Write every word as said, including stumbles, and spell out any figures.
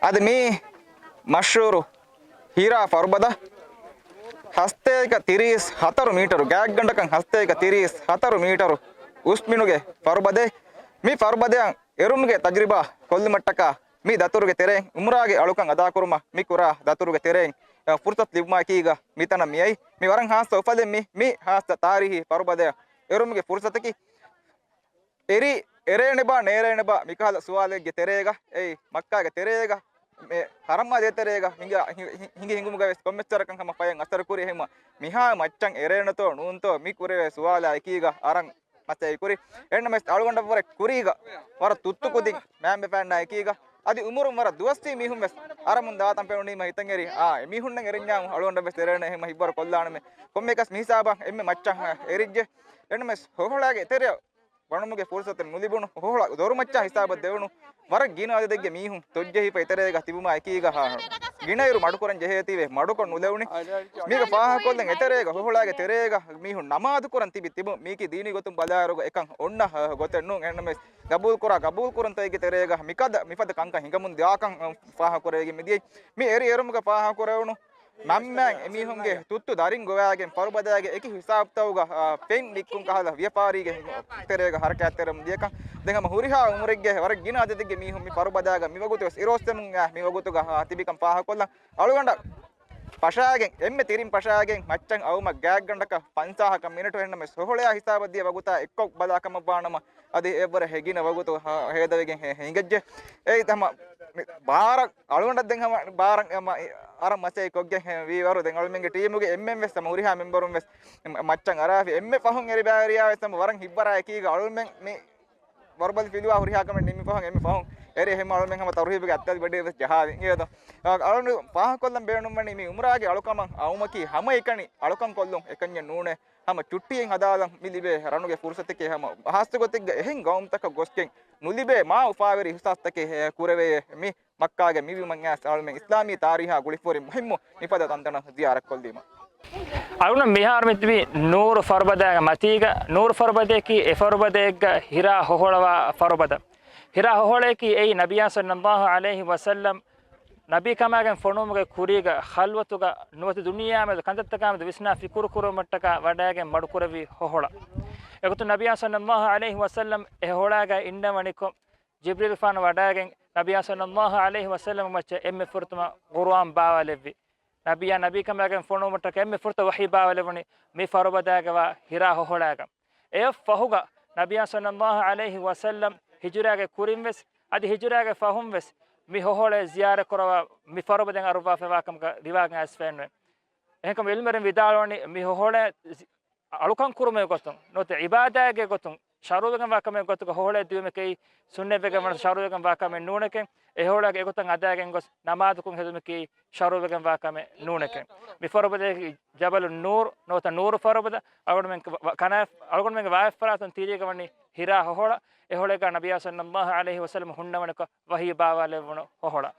އަދި މި މަޝްހޫރު ހިރާ ފަރުބަދަ ހަސަތޭކަ ތިރީސް ހަތަރު މީޓަރު، ގާތްގަނޑަކަށް ހަސަތޭކަ ތިރީސް ހަތަރު މީޓަރު އުސްމިނުގެ ފަރުބަދައެއް. މި ފަރުބަދައަށް އެރުމުގެ ތަޖުރިބާ ކޮށްލުމަށްޓަކާ މި ދަތުރުގެ ތެރެއިން އުމްރާގެ އަޅުކަން އަދާކުރުމަށް މި ކުރާ ދަތުރުގެ ތެރެއިން ފުރުސަތު ލިބުމާއެކީގަ މިތަނަށް މިއައީ. މި ވަރަށް ހާއްސަ އުފަލެއް މި، މި ހާއްސަ ތާރީހީ ފަރުބަދައަށް އެރުމުގެ ފުރުސަތަކީ. އެރި އެރޭނެބާ ނޭރޭނެބާ މިކަހަލަ ސުވާލެއްގެ ތެރޭގަ، އެއީ މައްކާގެ ތެރޭގަ، މި ހަރަމާ ދޭތެރޭގަ ހިނގާ، ހި-، ހި-، ހިނގި ހިނގުމުގަ ވެސް ކޮންމެއްޗަކަށް ހަމަ ފަޔަށް އަސަރު ކުރި. އެހެންމަ މިހާ މައްޗަށް އެރޭނެތޯ ނޫންތޯ މި ކުރެވޭ ސުވާލާ އެކީގަ އަރަން މަސައްކަތް ކުރި. އެހެންނަމަވެސް އަޅުގަނޑަށްވުރެ ކުރީގަ ވަރަށް ތުއްތު ކުދިން މައިންބަފައިންނާ އެކީގަ އަދި އުމުރުން ވަރަށް ދުވަސްވީ މީހުން ވެސް އަރަމުން ދާތަން ފެނުނީމަ ހިތަށް އެރި، އާ، އެމީހުންނަށް އެރެންޏާ އަޅުގަނޑަށް ވެސް އެރޭނެ، އެހެންމަ ހިތްވަރު ކޮށްލާނަމޭ. ކޮންމެއަކަސް މި ހިސާބަށް އެންމެ މައްޗަށް އެރިއްޖެ. އެންމެސް ހޮހޮޅާގެ ތެރެއަށް ވަނުމުގެ ފުރުސަތެއް ނުލިބުނު، ހޮހޮޅަށް ދޮރުމައްޗާ ހިސާބަށް ދެވުނު ވަރަށް ގިނަ އަދަދެއްގެ މީހުން ތޮއްޖެހިފަ އެތެރޭގަ ތިބުމާ އެކީގަ ހާ، ގިނައިރު މަޑުކުރަން ޖެހޭތީވެ މަޑުކޮށް ނުލެވުނީ. މީގަ ފާހަގަކޮށްލަން އެތެރޭގަ ހޮހޮޅާގެ ތެރޭގަ މީހުން ނަމާދު ކުރަން ތިބި ތިބު މީކީ ދީނީ ގޮތުން ބަލާއިރުގަ އެކަން އޮންނަ ހަ، ގޮތެއް ނޫން. އެހެންނަމަވެސް ގަބޫލުކުރާ ގަބޫލުކުރަންތައްގެ ތެރޭގަ މިކަދަ މިފަދަ ކަންކަން ހިނގަމުން ދިޔާކަން ފާހަގަކުރެވިގެން މިދިޔައީ. މި އެރި އެރުމުގަ ފާހަގަކުރެވުނު މަންމައިން އެމީހުންގެ ތުއްތު ދަރިން ގޮވައިގެން ފަރުބަދައިގެ އެކި ހިސާބުތަކުގަ، އާ، ފެން ނިއްކުން ކަހަލަ ވިޔަފާރީގެ ތެރޭގަ ހަރަކާތްތެރިވަމުން ދިޔަކަން. ދެން ހަމަ ހުރިހާ އުމުރެއްގެ ވަރަށް ގިނަ އަދަދެއްގެ މީހުން މި ފަރުބަދައިގަ މިވަގުތު ވެސް އިރުއޮއްސެމުން އާ، މިވަގުތުގަ އާ، ތިބިކަން ފާހަގަކޮށްލަން. އަޅުގަނޑަށް ފަށާގެން، އެންމެ ތިރިން ފަށާގެން މައްޗަށް އައުމަށް ގާތްގަނޑަކަށް ފަންސާހަކަށް މިނެޓު. އެހެންނަމަވެސް ހޮހޮޅަޔާ ހިސާބަށް ދިޔަ ވަގުތާ އެއްކޮށް ބަލާ ކަމަށް ވާނަމަ، އަދި އެއްވަރަށް ހެ ގިނަ ވަގުތު ހަ-، ހޭދަވެގެން ހެ-، ހިނގައްޖެ. އެއީ ހަމަ މި ބާރަށް އަޅުގަނޑަށް ދެން ހަމަ ބާރަށް ހަމަ އަރަން މަސައްކަތް ކޮށްގެން ހެ-، ވީވަރު ދެން އަޅުމެންގެ ޓީމުގެ އެންމެން ވެސް ހަމަ ހުރިހާ މެމްބަރުން ވެސް މަ-، މައްޗަށް އަރާފި. އެންމެ ފަހުން އެރި ބައިވެރިޔާ ވެސް ހަމަ ވަރަށް ހިތްވަރާ އެކީގަ އަޅުމެން މި ވަރުބަލި ފިލުވާ ހުރިހާ ކަމެއް ނިމި ފަހުން އެންމެ ފަހުން އެރި އެހެން އަޅުމެން ހަމަ ތަރުހީބުގެ އަތްތަލި ބަޑި ވެސް ޖަހާލި އިނގޭތޯ. އަޅުން ފާހަގަކޮށްލަން ބޭނުންވަނީ މި އުމްރާގެ އަޅުކަމަށް އައުމަކީ ހަމައެކަނި އަޅުކަން ކޮށްލުން އެކަންޏެއް ނޫނޭ. ހަމަ ޗުއްޓީއެއް ހަދާލަން މި ލިބޭ ރަނުގެ ފުރުސަތެކޭ. ހަމަ ހާއްސަގޮތެއްގަ އެހެން ގައުމުތަކަށް ގޮސްގެން ނުލިބޭ މާ އުފާވެރި އިހުސާސްތަކެއް ކުރެވޭ މި މައްކާގެ މިވީމަ އަޅުމެން އިސްލާމީ ތާރީހާ ގުޅިފަހުރި މުހިއްމު މިފަދަ ތަންތަނަށް ޒިޔާރަތްކޮށްލީމަ. އަޅުން މިހާރު މިތިބީ ނޫރު ފަރުބަދައިގެ މަތީގަ. ނޫރު ފަރުބަދައަކީ އެ ފަރުބަދައެއްގަ ހިރާ ހޮހޮޅަވާ ފަރުބަދަ. ހިރާ ހޮހޮޅައަކީ އެއީ ނަބިއްޔާ ޞައްލައްލާހު ޢަލައިހި ވަސައްލަމް ނަބީކަމާގެން ފޮނުވުމުގެ ކުރީގަ ޚަލްވަތުގަ ނުވަތަ ދުނިޔެއާމެދު ކަންތައްތަކާމެދު ވިސްނާ ފިކުރު ކުރުމަށްޓަކާ ވަޑައިގެން މަޑުކުރެއްވި ހޮހޮޅަ. އެގޮތުން ނަބިއްޔާ ޞައްލައްލާހު ޢަލައިހި ވަސައްލަމް އެ ހޮހޮޅާގަ އިންނަވަނިކޮށް، ޖިބްރީލުފާނު ވަޑައިގެން ނަބިއްޔާ ޞައްލައްލާހު ޢަލައިހި ވަސައްލަމް މައްޗަށް އެންމެ ފުރަތަމަ ޤުރުއާން ބާވާލެއްވި. ނަބިއްޔާ ނަބީކަމާގެން ފޮނުވުމަށްޓަކާ އެންމެ ފުރަތަމަ ވަޙީ ބާވާލެވުނީ މި ފަރުބަދައިގަވާ ހިރާ ހޮހޮޅާގަ. އެއަށް ފަހުގަ ނަބިއްޔާ ޞައްލައްލާހު ޢަލައިހި ވަސައްލަމް ހިޖުރާގެ ކުރިން ވެސް އަދި ހިޖުރާގެ ފަހުން ވެސް މި ހޮހޮޅެއް ޒިޔާރަތް ކުރަވާ މި ފަރުބަދައިން އަރުވާފައިވާ ކަމަކަށް ރިވާޔަތް އައިސްފައެއް ނުވޭ. އެހެންކަމުން ޢިލްމުވެރިން ވިދާޅުވަނީ މި ހޮހޮޅެއް އަޅުކަން ކުރުމުގެ ގޮތުން ނުވަތަ ޢިބާދާތްގެ ގޮތުން ޝަރުޢުވެގެންވާ ކަމެއް ގޮތުގަ ހޮހޮޅެއް ދިޔުމަކީ ސުންނަތްވެގެން ވަނަ ޝަރުޢުވެގެންވާ ކަމެއް ނޫނެކެން. އެ ހޮހޮޅާގެ އެގޮތަށް އަދާގެން ގޮސް ނަމާދުކުން ހެދުމަކީ ޝަރުޢުވެގެންވާ ކަމެއް ނޫނެކެން. މި ފަރުބަދައަކީ ޖަބަލު ނޫރު ނުވަތަ ނޫރު ފަރުބަދަ. އަޅުގަނޑުމެން ވަ-، ކަނާ-، އަޅުގަނޑުމެންގެ ވާހެއްފަރާތުން ތިރީގަ ވަނީ ހިރާ ހޮހޮޅަ. އެ ހޮޅެއްގަ ނަބިއްޔާ ޞައްލައްލާހު ޢަލައިހި ވަސައްލަމް ހުންނަވަނިކޮށް ވަޙީ ބާވާލެއްވުނު ހޮހޮޅަ.